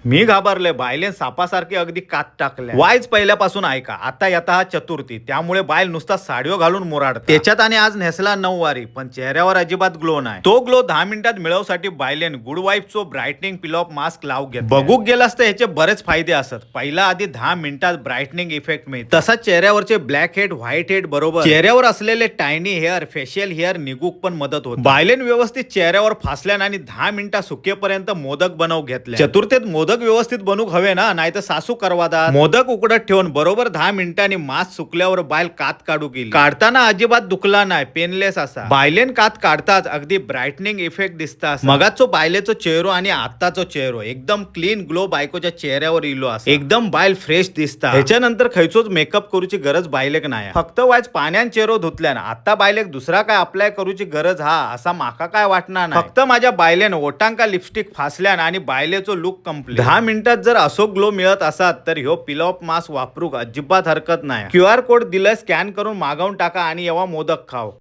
मी घाबरले. बायलेन सापासारखी अगदी कात टाकले. वायच पहिल्यापासून ऐका. आता येता हा चतुर्थी, त्यामुळे बायल नुसता साडयो घालून मुराड त्याच्यात आणि आज नेसला नऊवारी, पण चेहऱ्यावर अजिबात ग्लो नाही. तो ग्लो 10 मिनिटात मिळवसाठी बायलेन गुड वाईबचो ब्राईटनिंग पिल ऑफ मास्क लाव घेत. बघूक गेलास तर ह्याचे बरेच फायदे असत. पहिला आधी 10 मिनिटात ब्राईटनिंग इफेक्ट मिळते. तसाच चेहऱ्यावरचे ब्लॅक हेड, व्हाईट हेड बरोबर चेहऱ्यावर असलेले टायनी हेअर, फेशियल हेअर निघूक पण मदत होते. बायलेन व्यवस्थित चेहऱ्यावर फासल्यान आणि 10 मिनिटा सुकेपर्यंत मोदक बनवू घेतले. चतुर्थेत मोदक व्यवस्थित बनवूक हवे ना, नाही तर सासू करवादात. मोदक उकडत ठेवून बरोबर 10 मिनिटांनी मास्क सुकल्यावर बायल कात काढू गेली. काढताना अजिबात दुखला नाही, पेनलेस असा. बायलेन कात काढताच अगदी ब्राईटनिंग इफेक्ट दिसता. मगाचो बायलेचो चेहरो आणि आत्ताचो चेहरो एकदम क्लीन ग्लो बायकोच्या चेहऱ्यावर इलो असा. एकदम बायल फ्रेश दिसता. ह्याच्यानंतर खयचोच मेकअप करूची गरज बायलेक नाही. फक्त वायच पाण्यान चेहरो धुतल्यान आता बायलेक दुसरा काय अप्लाय करूची गरज हा असा माका काय वाटणार नाही. फक्त माझ्या बायलेन ओटांका लिपस्टिक फासल्यान आणि बायलेचो लुक कंप्लीट. 10 मिनिटात जर असो ग्लो मिळत असात तर ह्यो पिल ऑफ मास्क वापरूक अजिबात हरकत नाही. क्यूआर कोड दिलाय, स्कॅन करून मागवून टाका आणि येवा मोदक खाव.